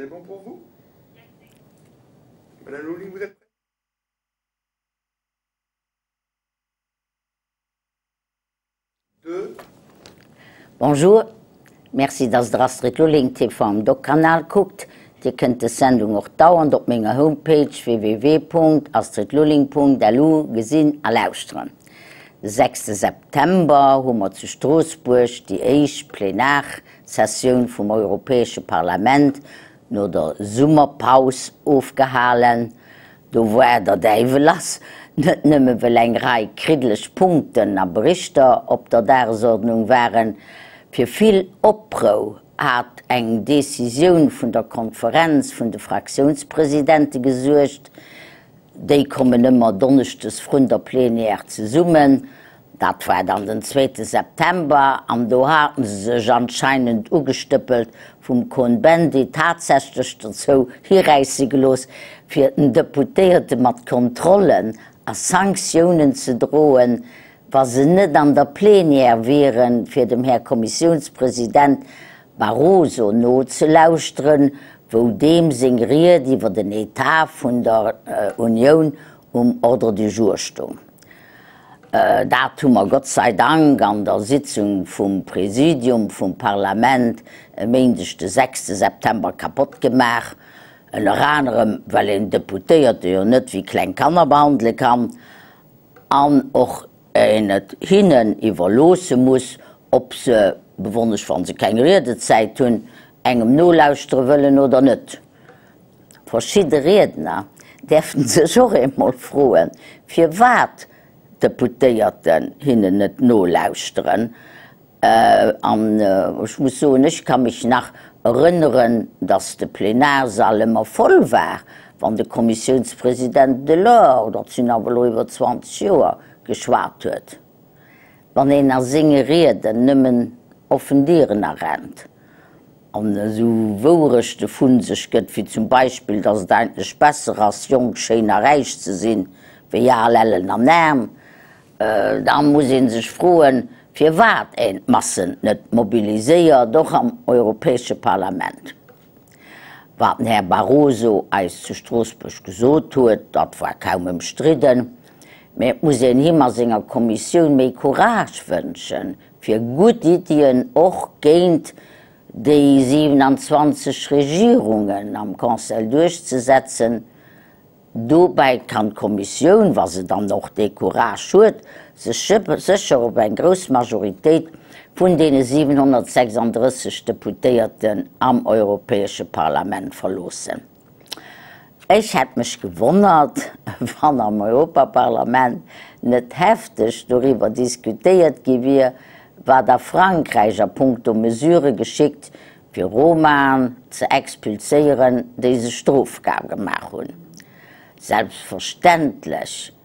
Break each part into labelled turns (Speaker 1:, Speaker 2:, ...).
Speaker 1: C'est bon pour vous Madame Lulling, vous êtes prête
Speaker 2: Bonjour, merci dass der Astrid Lulling TV am Doc-Kanal kuckt. Dir kënnt des Sendung och dauernd op menger Homepage www.astridlulling.lu gesinn a lauschteren. De sechste September hu mer zu Stroossbuerg déi éischt Plenarsessioun vum Europäesche Parlament no der Summerpaus ofgehalen. Do war der Däiwel lass, net nëmme well eng Rei kriddeleg Punkten a Berichter op der Dagesordnung waren. Fir vill Oprou hat eng Decisioun vun der Konferenz vun de Fraktiounspresidente gesuergt. Déi kommen ëmmer donneschdes vrun der Plenière zesummen. Dat war dann den zweete September an do haten se sech anscheinend ugestëppelt vum Cohn-Bendit tatsächlech dozou hiräisse gelooss, fir den Deputéierte mat Kontrollen a Sanktiounen ze droen, wa se net an der Plenière wieren, fir dem Här Kommissiounspresident Barroso nozelauschteren, wou deem seng Ried iwwer den Etat vun der Unioun um Ordre du jour stoung. Dat hu mer Gott sei Dank an der Sitzung vum Präsidium vum Parlament e Méindeg de sechste September kapott gemaach, ënner anerem well een Deputéierte jo net wéi kleng Kanner behandele kann an och een et hinnen iwwerloosse muss, ob se, besonnesch wa se keng Riedezäit hunn, engem nolauschtere wëllen oder net. Verschidde Riedner däerften sech och eemol froen, firwat d'Deputéierten hinnen net nolauschteren. An ech muss soen, ech ka mech nach erënneren, datt de Plenarsall ëmmer voll war, wann de Kommissiounspresident Delors, dat sinn awer elo iwwer 20 Joer, geschwat huet. Wann een a senge Rieden nëmmen offen Dieren arennt an esou Wourechte vu sech gëtt, wéi zum Beispill, datt et eigentlech besser ass, jonk, schéin a räich ze sinn, wéi al, ellen an aarm, da muss ee sech froen, firwat een d'Massen net mobiliséiert, och am Europäesche Parlament. Wat den Här Barroso eis zu Stroossbuerg gesot huet, dat war kaum ëmstridden. Mä et muss een him a senger Kommissioun méi Courage wënschen, fir gutt Iddien och géint déi 27 Regierungen am Conseil duerchzesetzen. Dobäi kann d'Kommissioun, wa se dann och dee Courage huet, sech sécher op eng grouss Majoritéit vun deene 736 Deputéierten am Europäesche Parlament verloossen. Ech hätt mech gewonnert, wann am Europaparlament net hefteg doriwwer diskutéiert gi wier, wat a Frankräich a punkto Mesurë geschickt fir Romaen ze expulséieren, déi sech strofbar gemaach hunn. Selbstverständlech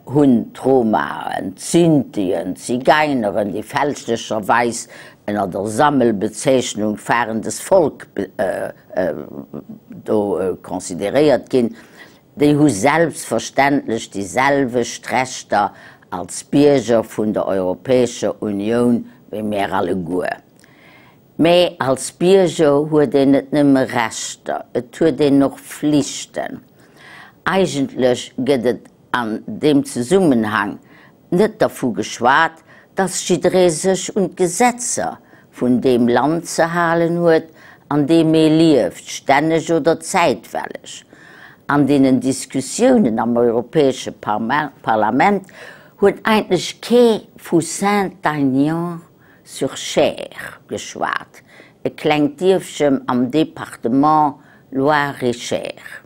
Speaker 2: hunn d'Romaen, d'Sintien, d'Zigeineren, déi fälschlecherweis ënner der Sammelbezeechnung fahrendes Volk do consideréiert ginn, déi hu selbstverständlech déi selwecht Rechter als Bierger vun der Europäescher Unioun wéi mär alleguer. Mä als Bierger huet een net nëmme Rechter, et huet een och Flichten. Eigentlech gëtt et an deem Zesummenhang net dervu geschwat, dass jidderee sech un d'Gesetzer vun deem Land ze halen huet, an deem ee lieft, stänneg oder zäitwelleg. An deenen Diskussiounen am Europäesche Parlament huet eigentlech kee vu Saint-Aignan, sur Cher geschwat, e klengt Dierfchen am Departement Loir-et-Cher.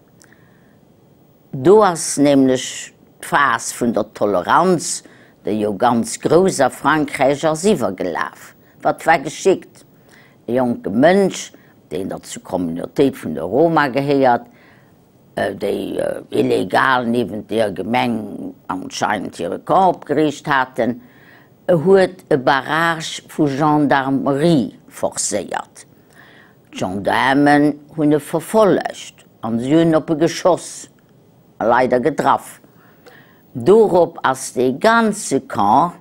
Speaker 2: Do ass nämlech d'Phas vun der Toleranz, déi jo ganz grouss a Frankräich ass, iwwergelaf. Wat war geschickt? E jonke Mënsch, deen der zur Communautéit vun de Roma gehéiert, déi illegal niewent deer Gemeng anscheinend hire Camp opgeriicht haten, huet e Barrage vu Gendarmerie forcéiert. D'Gendaarmen hunn e verfollegt an si hunn op e geschoss, a leider getraff. Dorop ass dee ganze Camp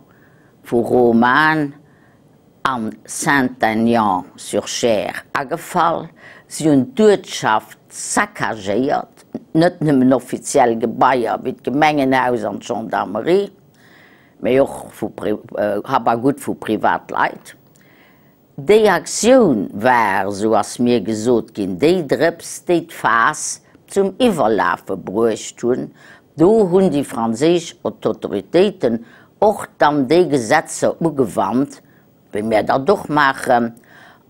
Speaker 2: vu Romaen. An Saint-Aignan-sur-Cher agefall. Si hunn d'Uertschaft saccagéiert, net nëmmen offiziell Gebaier wéi d'Gemengenhaus an d'Gendarmerie, mee och Hab a Gut vu Privatleit. Déi Aktioun war, esou ass mir gesot ginn, déi Drëps, déi d'Faass zum Iwwerlafe bruecht hunn. Do hunn déi franséisch Autoritéiten och dann déi Gesetzer ugewannt, wéi mär dat och maachen,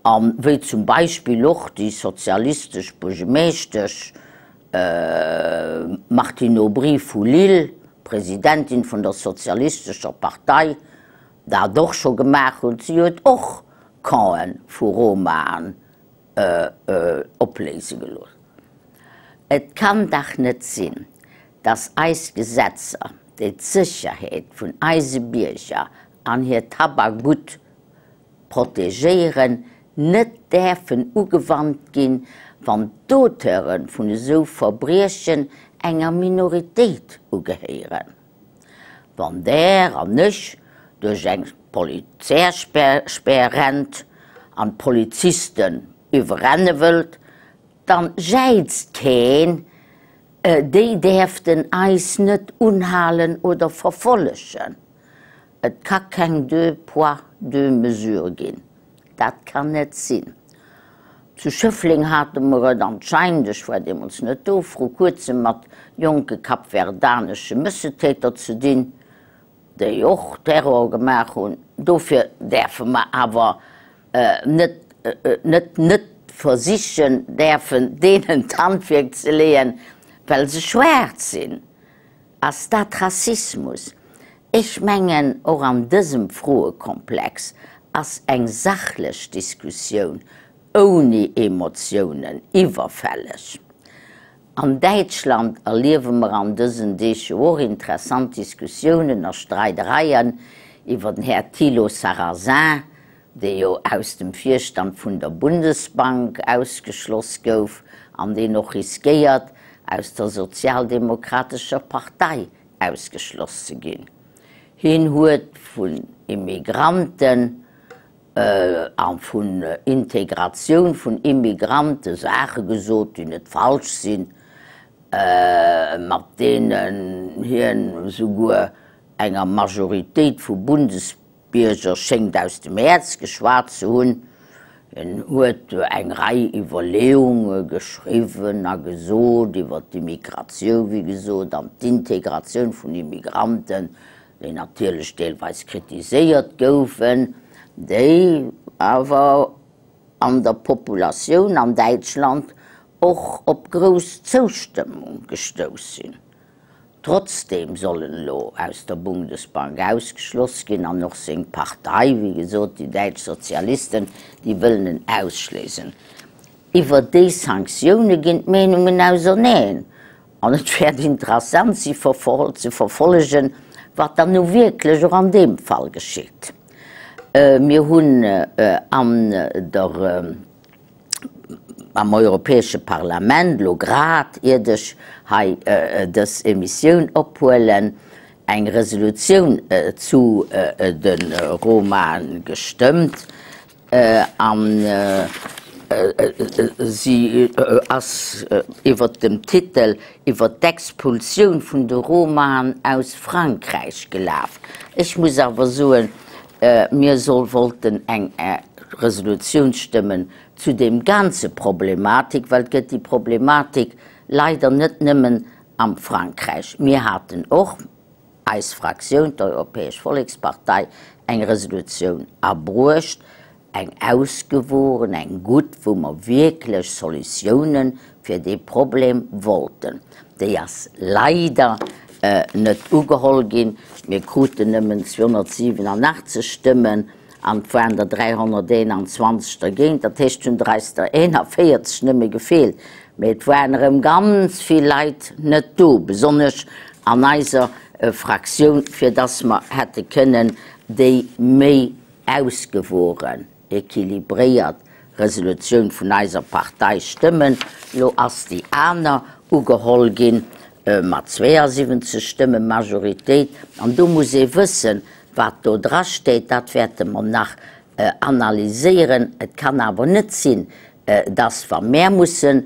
Speaker 2: a wéi zum Beispill och déi sozialistesch Buergemeeschtesch Martine Aubry vu Lille, Presidentin vun der sozialistescher Partei, dat och scho gemaach hunn. Si huet och Campe vu Romaen opléise gelooss. Et kann dach net sinn, dass eis Gesetzer, déi d'Sécherheet vun eise Bierger an hiert Hab a Gutt protegéieren, net däerfen ugewannt ginn, wann d'Auteure vun esou Verbriechen enger Minoritéit ugehéieren. Wann Der an ech duerch eng Polizeirspär rennt an d'Polizisten iwwerrenne wëllt, dann jäizt keen, déi däerften eis net unhalen oder verfollegen. Et ka keng deux poids, deux mesures ginn. Dat kann net sinn. Zu Schëffleng hate mer et anscheinend, ech war deemools net do, vru kuerzem mat jonke kapverdanesche Mëssetäter ze dinn, déi och Terror gemaach hunn. Dofir däerfe mer awer net net net versichen däerfen, deenen d'Handwierk ze leeën, well se schwaarz sinn. Ass dat Rassismus? Ech mengen, och an dësem Froekomplex ass eng sachlech Diskussioun ouni Emotiounen iwwerfälleg. An Däitschland erliewe mer an dësen Deeg jo och interessant Diskussiounen a Streidereien iwwer den Här Thilo Sarrazin, dee jo aus dem Virstand vun der Bundesbank ausgeschloss gouf an deen och riskéiert, aus der Sozialdemokratescher Partei ausgeschloss ze ginn. Hien huet vun Immigranten a vun Integratioun vun Immigrante Saache gesot, déi net falsch sinn, mat deenen hien esouguer enger Majoritéit vu Bundes Bierger schéngt aus dem Häerz geschwat ze hunn. En huet eng Rei Iwwerleeunge geschriwwen a gesot iwwer d'Immigratioun, wéi gesot, an d'Integratioun vun Immigranten, déi natierlech deelweis kritiséiert goufen, déi awer an der Populatioun an Däitschland och op grouss Zoustëmmung gestouss sinn. Trotzdeem soll en elo aus der Bundesbank ausgeschloss ginn an och seng Partei, wéi gesot déi däitsch Sozialisten, déi wëllen en ausschléisen. Iwwer déi Sanktioune ginn d'Meenungen auserneen an et wäert interessant si ze verfollegen, wat dann nu wierklech och an deem Fall geschitt. Mir hunn an der. am Europäesche Parlament, elo grad iert ech hei dës Emissioun ophuelen, eng Resolutioun zu de Romaen gestëmmt an si ass iwwert dem Titel iwwert d'Expulsioun vun de Romaen aus Frankräich gelaf. Ech muss awer soen, Mir soll wollten eng Resolutioun stëmmen zu deem ganze Problematik, well et gëtt déi Problematik leider net nëmmen am Frankräich. Mir haten och, eis Fraktioun, d'Europäesch Vollekspartei, eng Resolutioun abruecht, eng ausgewogen, eng gutt, wou mer wierklech Solutiounen fir dee Problem wollten. Déi ass leider net ugeholl ginn. Mir kruten nëmmen 287 Stëmmen an et waren der 321 dergéint. Dat heescht, et hunn der eis der 41 nëmme gefeelt. Mee et waren erëm ganz vill Leit net do, besonnesch an eiser Fraktioun, fir dass mer hätte kënnen déi méi ausgewogen, équilibréiert Resolutioun vun eiser Partei stëmmen. Lo ass déi aner ugeholl ginn mat 72 Stëmme Majoritéit. An do muss ee wëssen, wat do drasteet. Dat wäerte mer nach. analyséieren. Et kann awer net sinn, dass, wa mär musse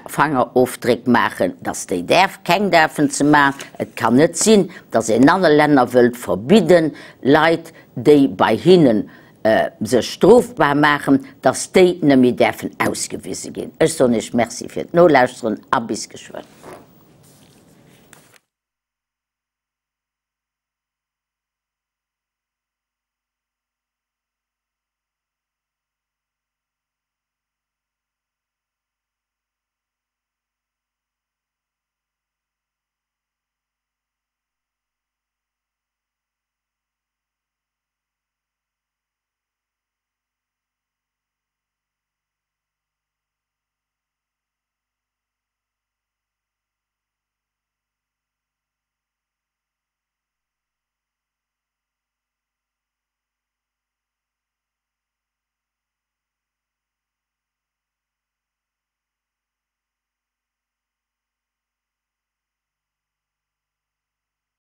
Speaker 2: Fangerofdréck maachen, dass déi däerf keng däerfen ze maachen. Et kann net sinn, dass een anere Länner wëllt verbidden, Leit, déi bei hinne sech strofbar maachen, dass déi net méi däerfen ausgewise ginn. Ech soen Iech Merci fir d'Nolauschteren a bis geschwënn.